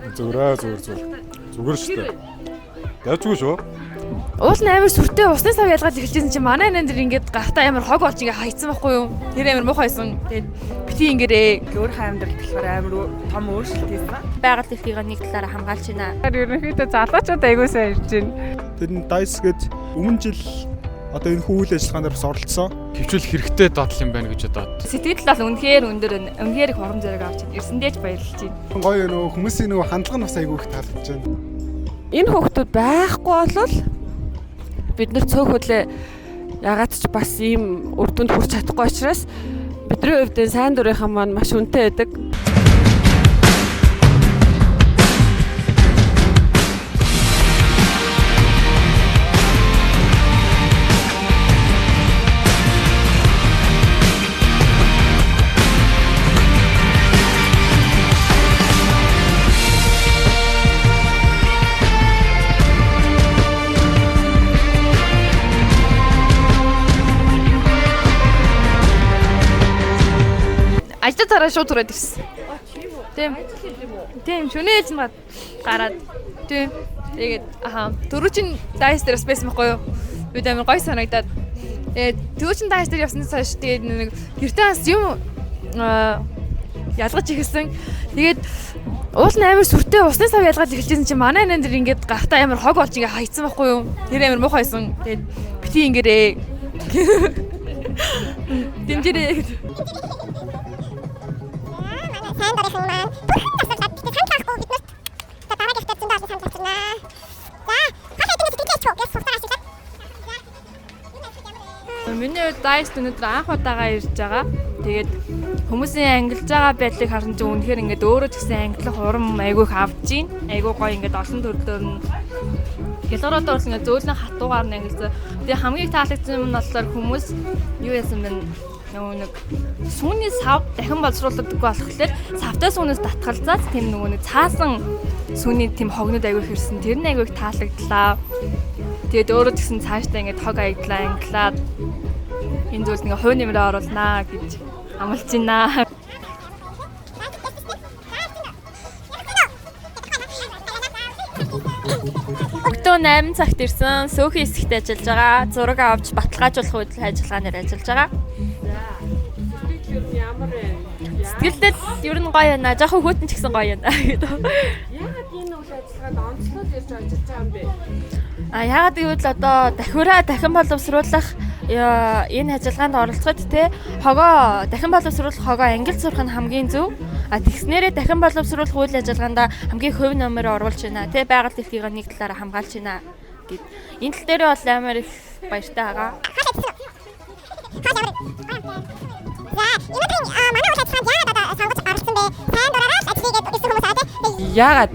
Зүгээр зүгээр зүгээр. Зүгээр шүү дээ. Дайжгүй шүү. Уул нь амар сүртэй усны сав ялгаад эхэлжсэн чинь манай нэн дэр ингээд гартаа амар хог болж ингээд хайцсан байхгүй юу? Тэр амар муухайсан. Тэгээд бити ингээрээ. Өөрийнхөө амьдралд болохоор амар том өөрчлөлт хийсэн. Байгаль эрхийг нэг талаараа хамгаалж байна. Ерөнхийдөө залуучууд аягүй сайн ирж байна. Тэр нь DICE гээд өмнө жил одоо энэ үйл ажиллагаанд бас оролцсон. Хөвчүүл хэрэгтэй дадал юм байна гэж бодоод. Сэтгэл бол үнэхээр өндөр байна. Үнэхээр их урам зориг авч байна. Ирсэндээ ч баярлж байна. Гоё нөгөө хүмүүсийн нөгөө хандлага нь бас айгүй их таалагдж байна. Энэ хүүхдүүд байхгүй болвол бид нар цөөх хүлээ ягаад ч бас ийм үр дүнд хүрч чадахгүй учраас бидний хувьд энэ сайн дурынхан маань маш үнэтэй байдаг. Ажлаа дараа шууд түрээд ирсэн. Тийм. Тийм, шөнийн ээлж гараад. Тийм. Тэгээд аха, түрүү чин DICE дээр бас байсан байхгүй юу? Бид амар гоё санагдаад. Тэгээд түрүү чин DICE дээр явснаас хойш тэгээд нэг гэртээ бас юм ялгаж эхэлсэн. Тэгээд уул нь амар сүртэй усны сав ялгаад эхэлжсэн чинь манай нэн дэр ингээд гартаа амар хог болж ингээд хайцсан байхгүй юу? Тэр амар муухайсан. Тэгээд бити ингээрээ. Дэмжээрэй. Сайн дурынхан маань бүрхэн тасалдаад гэтээ санал авахгүй бид нарт за дараагийнхтай зөндөө олон санал авчирнаа. За хал хэдэн сэтгэлээч үү гэж сувтаа ашиглаад. Миний хувьд DICE өнөөдөр анх удаага ирж байгаа. Тэгээд хүмүүсийн ангилж байгаа байдлыг харсан чинь үнэхээр ингээд өөрөө ч гэсэн ангилах урам айгүй их авч гин. Айгүй гоё ингээд олон төрлөөр нь ялгараад бол ингээд зөөлөн хатуугаар нь ангилсан. Тэгээ хамгийн их таалагдсан юм нь болохоор хүмүүс юу яасан бэ? Нөгөө нэг сүүний сав дахин боловсруулагдаггүй болохоор савтай сүүнээс татгалзаад тийм нөгөө нэг цаасан сүүний тийм хогнод айгүй их ирсэн. Тэр нь айгүй их таалагдлаа. Тэгээд өөрөө ч гэсэн цаашдаа ингээд хог аягдлаа ангилаад энэ зүйлд ингээ хувь нэмрээ оруулнаа гэж амлаж байна. Өглөө 8 цагт ирсэн. Сөөхөн хэсэгт ажиллаж байгаа. Зураг авч баталгаажуулах үйл ажиллагаанаар ажиллаж байгаа. Сэтгэл ер нь ямар вэ? Сэтгэлдэл ер нь гоё байна. Жохон хөтөн ч гэсэн гоё байна гэдэг. Яагаад энэ үйл ажиллагаанд онцлог ирж ажиллаж байгаа юм бэ? А яагаад гэвэл одоо дахиураа дахин боловсруулах энэ ажиллагаанд оролцоход те хогоо дахин боловсруулах хогоо ангилж сурах нь хамгийн зөв. А тэгснээрээ дахин боловсруулах үйл ажиллагаанд хамгийн хувь нэмэр оруулж байна. Тэ байгаль дэлхийг нэг талаараа хамгаалж байна гэд. Энэ тал дээр бол амар их баяртай байгаа. За өнөөдрийн манай үйл ажиллагаанд яагаад одоо сонгож оролцсон бэ? Сайн дураараа л ажил хийгээд ирсэн хүмүүс аа тий. Яагаад?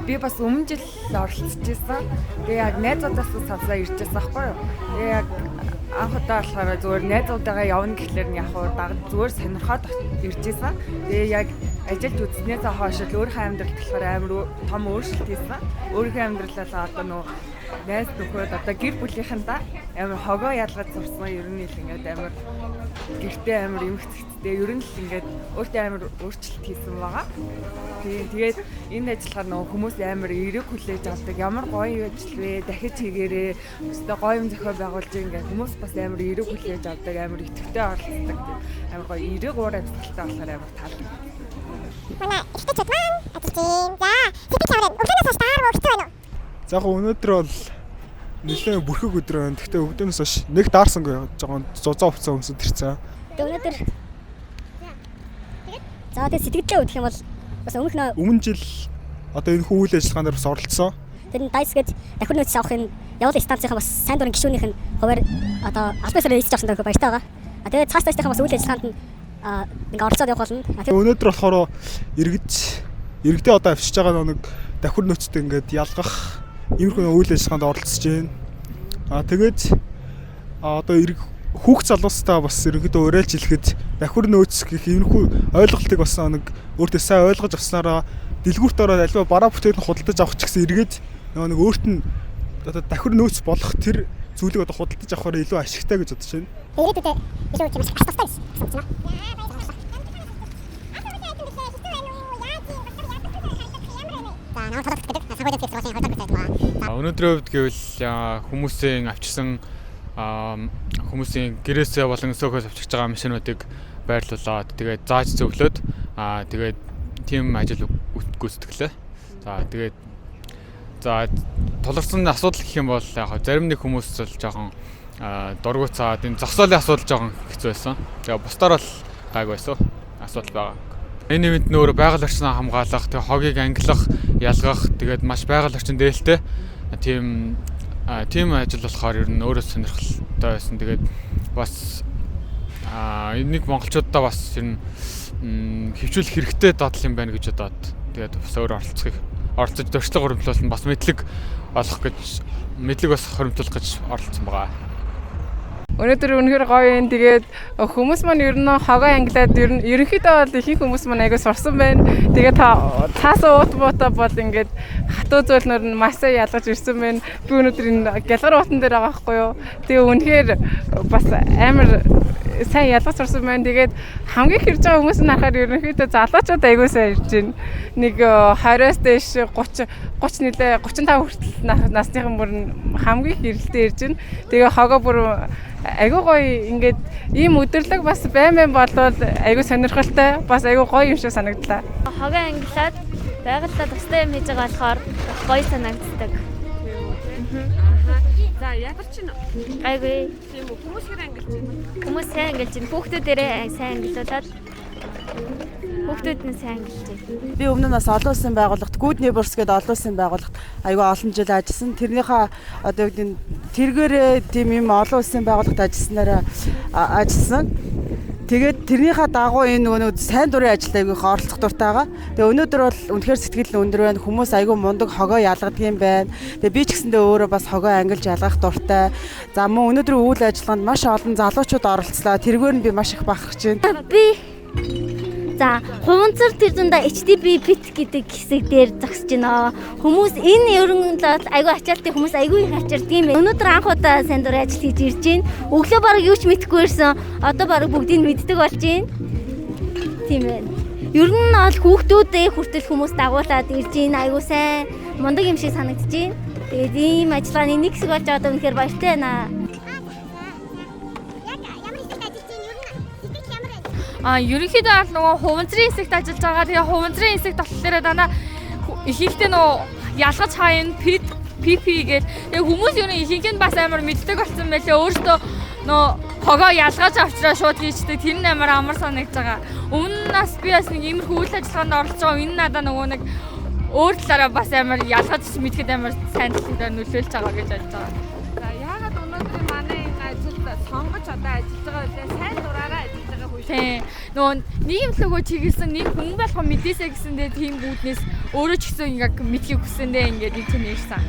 Би бас өмнө жил оролцож байсан. Тэгээ яг найзуудаас сонсоо ирж байсан байхгүй юу? Тэгээ яг анх удаа болохоор зүгээр найзуудагаа явна гэхлээр нь яг хуу зүгээр сонирхоод ирж байсан. Тэгээ яг ажиллаж үзснээс хойш л өөрийнхөө амьдралд болохоор амар том өөрчлөлт хийсэн. Өөрийнхөө амьдралаа одоо нөө найз нөхөд одоо гэр бүлийнхэндээ амар хогоо ялгаж сурсан. Ер нь л ингээд амар гэртээ амар эмх цэгцтэй ер нь л ингээд өөртөө амар өөрчлөлт хийсэн байгаа. Тэгээд энэ ажиллагаар нөгөө хүмүүс амар эерэг хүлээж авдаг. Ямар гоё ажил вэ? Дахиж хийгээрээ. Өстой гоё юм зохион байгуулж ингээд хүмүүс бас амар эерэг хүлээж авдаг, амар идэвхтэй оролцдог. Амар гоё эерэг уур амьсгалтай болохоор амар таалагддаг. Манай эрэгтэйчүүд маань ажиллаж байна. За сэтгэл ямар байна? Өглөөнөөс хойш дааргүй хэцүү байна уу? За яг өнөөдөр бол нэлээд бүрхэг өдөр байна. Гэхдээ өглөөнөөс хойш нэг даарсангүй жоохон зузаан хувцас өмсөд ирсэн. Өнөөдөр за тэгээ сэтгэлдээ өгөх юм бол бас өмнөх нөө Өмнө жил одоо энэ үйл ажиллагаанд бас оролцсон. Тэр нь DICE гээд давхар нөөц авах энэ явуул станцынхаа бас сайн дурын гишүүнийх нь хуваар одоо албан ёсоор эзэж авсан дөрөв баяртай байгаа. А тэгээд цааш цаашдынхаа бас үйл ажиллагаанд нь ингээ оролцоод явах болно. Өнөөдөр болохоор иргэдээ одоо авчиж байгаа нэг давхар нөөцтэй ингээд ялгах иймэрхүү үйл ажиллагаанд оролцож байна. А тэгээд одоо хүүхд залуустаа бас ерөнхийдөө уриалж хэлэхэд давхар нөөц гэх иймэрхүү ойлголтыг бас нэг өөртөө сайн ойлгож авснараа дэлгүүрт ороод альва бараа бүтээгдэхүүн худалдаж авах ч гэсэн эргээд нөгөө нэг өөрт нь одоо давхар нөөц болох тэр зүйлийг одоо худалдаж авахаар илүү ашигтай гэж бодож байна. Ирээдүйдээ илүү тийм ашиг тустай гэж санаж байна. Өнөөдрийн хувьд гэвэл хүмүүсийн авчирсан хүмүүсийн гэрээсээ болон сөөхөөс авчирч байгаа машинуудыг байрлуулад тэгээд зааж зөвлөөд тэгээд тийм ажил гүйцэтгэлээ. За тэгээд за тулгарсан асуудал гэх юм бол яг зарим нэг хүмүүс бол жоохон дургуцаад энэ зогсоолын асуудал жоохон хэцүү байсан. Тэгээ бусдаар бол гайгүй байсан. Асуудал байгаа. Энэ нэмэнд нь өөрөө байгаль орчноо хамгаалах, тэгээ хогийг ангилах, ялгах, тэгээд маш байгаль орчин дээлтэй тийм ажил болохоор ер нь өөрөө сонирхолтой байсан. Тэгээд бас энийг монголчуудаа бас ер нь хөвчүүлэх хэрэгтэй дадал юм байна гэж бодоод тэгээд бас өөр оролцож туршлага хуримтлуулсан, бас мэдлэг олох гэж, мэдлэг бас хуримтлуулах гэж оролцсон байгаа. Өнөөдөр үнэхээр гоё юм. Тэгээд хүмүүс маань ер нь хогоо англиад ер нь ерөнхийдөө бол ихэнх хүмүүс маань айгүй сурсан байна. Тэгээд цаасан уут буута бол ингээд хатуу зөөлнөр нь маш сайн ялгаж ирсэн байна. Би өнөөдөр энэ гялгар уутан дээр байгаа байхгүй юу. Тэгээ үнэхээр бас амар сайн ялгаж сурсан байна. Тэгээд хамгийн их ирж байгаа хүмүүс нь харахаар ерөнхийдөө залуучууд айгүй сайн ирж байна. Нэг 20-оос дээш 30 30 нэлээ 35 хүртэл насныхан бүр хамгийн их эрэлтээ ирж байна. Тэгээ хогоо бүр айгүй гоё ингээд ийм өдөрлөг бас байн болвол айгүй сонирхолтой, бас айгүй гоё юм шиг санагдлаа. Хогоо ангилаад байгальдаа тустай юм хийж байгаа болохоор гоё санагддаг. За ядарч нь гайгүй. Тийм үү? Хүмүүс хэр ангилж байна? Хүмүүс сайн ангилж байна. Хүүхдүүдэрээ сайн ангилуулад хүүхдүүд нь сайн ангилж байна. Би өмнө нь бас олон улсын байгууллагт Good Neighbors гэдэг олон улсын байгууллагт айгүй олон жил ажилласан. Тэрнийхээ одоо юу гэдэг нь тэргээрээ тийм юм олон улсын байгууллагт ажилласнараа ажилласан. Тэгээд тэрнийхээ дагуу энэ нөгөө сайн дурын ажилд айгүй их оролцох дуртай байгаа. Тэгээ өнөөдөр бол үнэхээр сэтгэл нь өндөр байна. Хүмүүс айгүй мундаг хогоо ялгадаг юм байна. Тэгээ би ч гэсэндээ өөрөө бас хогоо ангилж ялгах дуртай. За мөн өнөөдрийн үйл ажиллагаанд маш олон залуучууд оролцлоо. Тэргээр нь би маш их бахархаж байна. Би за хуванцар тэр дундаа HDB pit гэдэг хэсэг дээр зогсож байна. Хүмүүс энэ ерөнхийдөө айгүй ачаалтын хүмүүс айгүй их ачаардаг юм байна. Өнөөдөр анх удаа сайн дурын ажил хийж ирж байна. Өглөө бараг юу ч мэдэхгүй ирсэн. Одоо бараг бүгдийг мэддэг болж байна. Тийм байна. Ер нь бол хүүхдүүдээ хүртэл хүмүүс дагуулад ирж байна. Айгүй сайн мундаг юм шиг санагдаж байна. Тэгээд ийм ажиллагааны нэг хэсэг болж байгаа үнэхээр баяртай байна. Ерөнхийдөө бол нөгөө хуванцрын хэсэгт ажиллаж байгаа. Тэгээ хуванцрын хэсэгт болохоор дандаа ихэнхдээ нөгөө ялгаж хайн PP гэж тэгээ хүмүүс ер нь ихэнх нь бас амар мэддэг болсон байлээ. Өөртөө нөгөө хогоо ялгаж авчраа шууд хийждэг. Тэр нь амар амар санагдаж байгаа. Өмнө нь бас би бас нэг иймэрхүү үйл ажиллагаанд оролцож байгаа. Энэ надаа нөгөө нэг өөр талаараа бас амар ялгаж мэдхэд амар сайн талаар нөлөөлж байгаа гэж бодож байгаа. За яагаад өнөөдрийн манай энэ ажилд сонгож одоо ажиллаж байгаа вэ? Сайн дураараа ажиллаж байгаа хүн. Тийм. Нөгөө нийгэмлэгөө чиглэсэн нэг хүн болгон мэдээсэй гэсэндээ тийм үүднээс өөрөө ч гэсэн ингээ мэдхийг хүссэндээ ингээд нэг чинь ирсэн.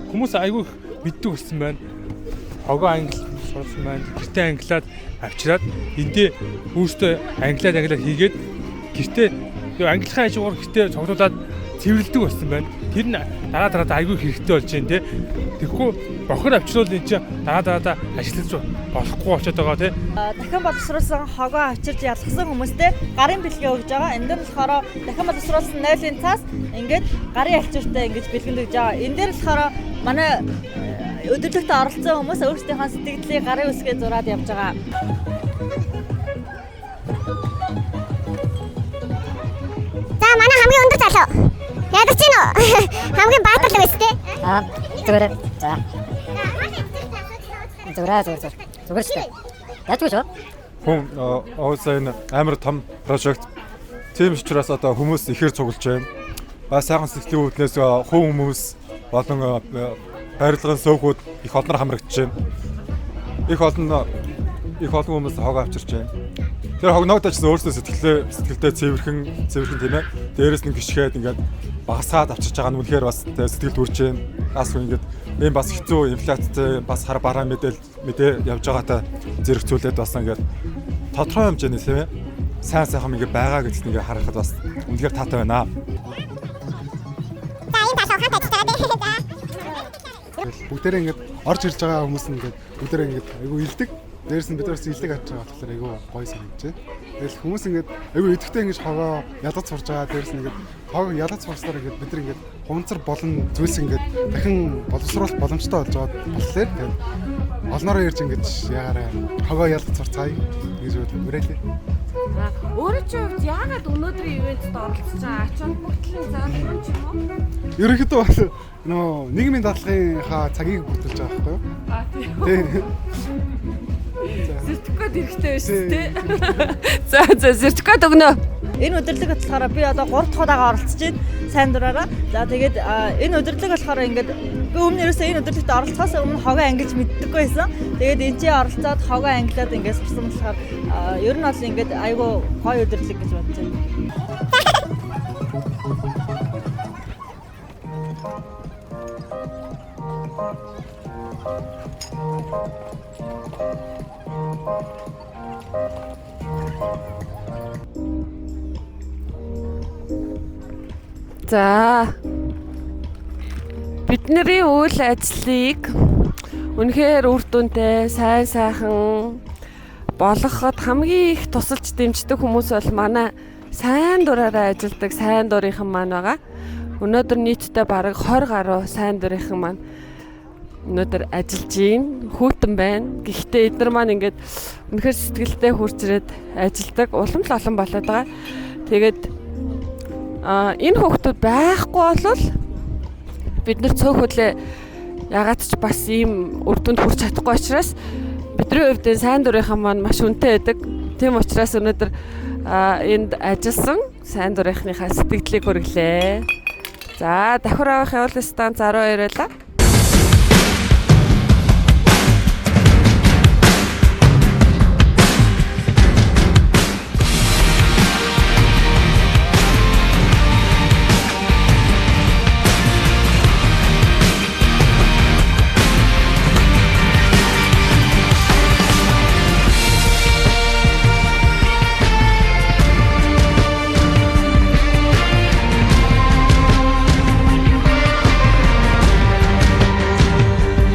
Хүмүүс айгүй их мэддэг болсон байна. Хогоо англи сурсан байна. Гэртээ англиад авчираад эндээ өөртөө англиад хийгээд гэртээ англихаа хажуугаар гэртээ цуглуулад цэвэрлдэг болсон байна. Тэр нь дараа дараадаа айгүй хэрэгтэй болж байна те. Тэгэхгүй бохор авчруул энэ чинь дараа дараадаа ажиллаж болохгүй болчиход байгаа те. Дахин боловсруулсан хогоо авчирч ялгсан хүмүүстэй гарын бэлгээ өгж байгаа. Энэ дээр болохоор дахин боловсруулсан нойлын цаас ингээд гарын алчууртай ингэж бэлгэнд өгж байгаа. Энэ дээр болохоор манай өдөрлөгтө оролцсон хүмүүс өөрсдийнхөө сэтгэлдлийг гарын үсгээ зураад явж байгаа. За манай хамгийн өндөр залуу. Ядарч гин үү? Хамгийн баатарлаг байсан те. Аа зүгээр. За. Зүгээр зүгээр. Зүгээр шүү дээ. Яажгүй шүү. Хүн уусаа энэ амар том прожект. Тийм учраас одоо хүмүүс ихээр цуглаж байна. Бас сайхан сэтгэлийн үүднээс хүн хүмүүс болон байрлалын сөөхүүд их олноор хамрагдаж байна. Их олон хүмүүс хогоо авчирч байна. Тэр хогногдож өөрсдөө сэтгэлдээ цэвэрхэн тийм ээ. Дээрээс нь гიშгээд ингээд багасгаад авчирч байгаа нь үнэхээр бас сэтгэлд хүрч байна. Бас ингээд ийм бас хэцүү инфляцтай бас хар бараа мэдээ явж байгаатай зэрэгцүүлээд бас ингээд тодорхой хэмжээний тийм ээ. Сайн сайхан ингээд байгаа гэдэгт ингээд харахад бас үнэхээр таатай байна. За энэ талаа хамт ажиллаж байгаа дээ. Бүгдээрээ ингээд орж ирж байгаа хүмүүс нь ингээд бүгдээрээ ингээд айгүй илдэг. Дээрс нь бид бас илдэг авч байгаа болохоор айгүй гоё санагдаж байна. Тэгэл хүмүүс ингээд айгүй идэвхтэй ингэж хогоо ялгаж сурж байгаа. Дээрс нь ингээд хогоо ялгаж сурснаар ингээд бид нар ингээд хуванцар болон зүйлс ингээд дахин боловсруулах боломжтой болж байгаа болохоор тэгээд олноороо ирж ингэж ягаараа хогоо ялгаж сурцгаая гэж уриалъя. Өөрөө чи хувьд яагаад өнөөдрийн ивентэд оролцож байгаа? Ач холбогдлын заалгуун ч юм уу? Ерөнхийдөө бол нөө нийгмийн даатгалынхаа цагийг бүрдүүлж байгаа байхгүй юу? А тийм. Сертификат хэрэгтэй байна шүү дээ. За за сертификат өгнө. Энэ удирдлага болохоор би одоо 3 дахь удаага оролцож байна. Сайн дураараа. За тэгээд энэ удирдлага болохоор ингээд би өмнө ерөөсөө энэ удирдлагт оролцохоос өмнө хогоо ангилж мэддэггүй байсан. Тэгээд энэ чинь оролцоод хогоо ангилаад ингээд сурсан болохоор ер нь бол ингээд айгүй гоё удирдлага гэж бодож байна. За бидний үйл ажлыг үнэхээр үр дүнтэй сайн сайхан болгоход хамгийн их тусалж дэмждэг хүмүүс бол манай сайн дураараа ажилладаг сайн дурынхан маань байгаа. Өнөөдөр нийтдээ бараг 20 гаруй сайн дурынхан маань өнөөдөр ажиллаж байна. Хүйтэн байна. Гэхдээ эдгээр маань ингээд үнэхээр сэтгэлдээ хурж ирээд ажилладаг. Улам л олон болоод байгаа. Тэгээд энэ хүүхдүүд байхгүй болвол бид нар цөөх хүлээ ягаад ч бас ийм үр дүнд хүрч чадахгүй учраас бидний хувьд энэ сайн дурынхан маань маш үнэтэй байдаг. Тийм учраас өнөөдөр энд ажилласан сайн дурынхныхаа сэтгэлийг хүргэлээ. За давхар авах явуул станц 12 байлаа.